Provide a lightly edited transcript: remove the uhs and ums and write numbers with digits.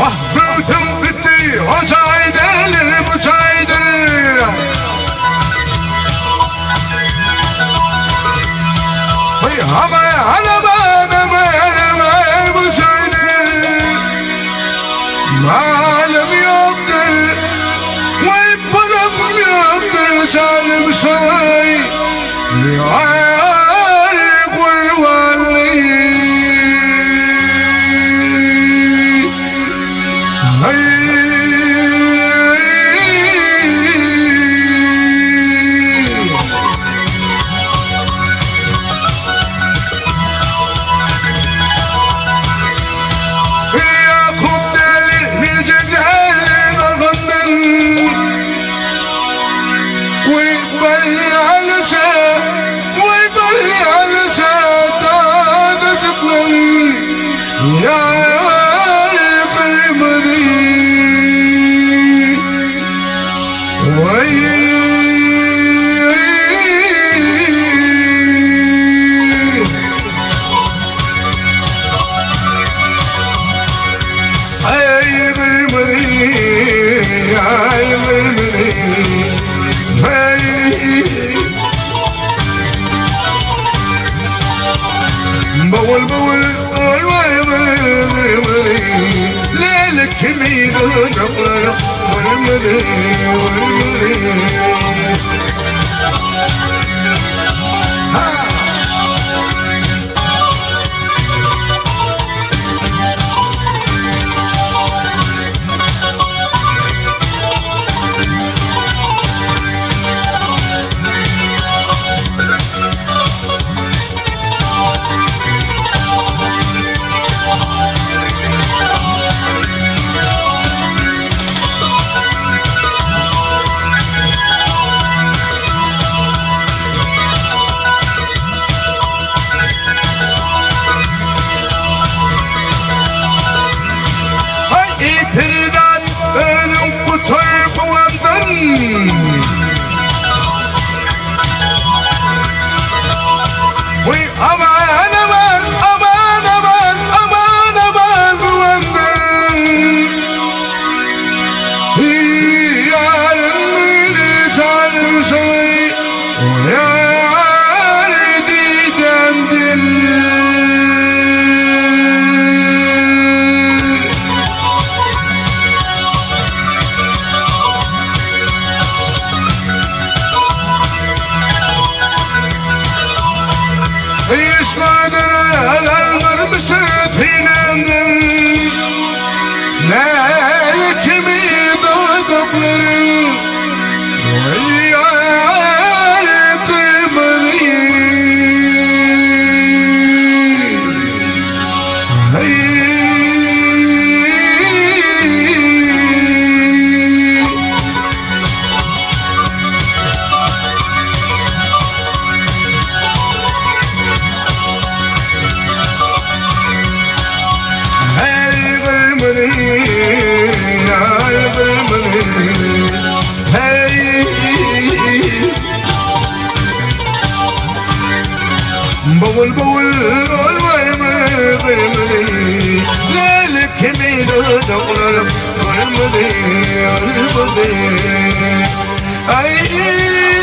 Wah böwsüň üsti o jaý däldir bu jaýdyr. Heý aman aman aman aman bu jaýdyr. Malym ýokdur, waý pulum ýokdur janym şaý. Ýar gurbanly. Ýakup däli nije däli galgandyr. Weý barýança, weý barýança dadajyklar ýar gyrmyzy. Weý. Aý gyrmyzy, aý gyrmyzy, aý. Bowul bowul bowul gyrmyzy, Lele kimi dudaklar gyrmyzy, gyrmyzy. Ha! Haý Peridat özüň gutar bu gamdan. Weý aman aman aman aman aman aman bu gamdan. Ýarym meni tanşaý Ýar didemdin. Yşk ödüre almırmış sinemden. Lel kimi dudakların Yar kırmızı. Hey gırmızı, yar gırmızı, hey. Bowul bowul gırmızı, Lel kimi dudaklarım kırmızı, kırmızı. Ay.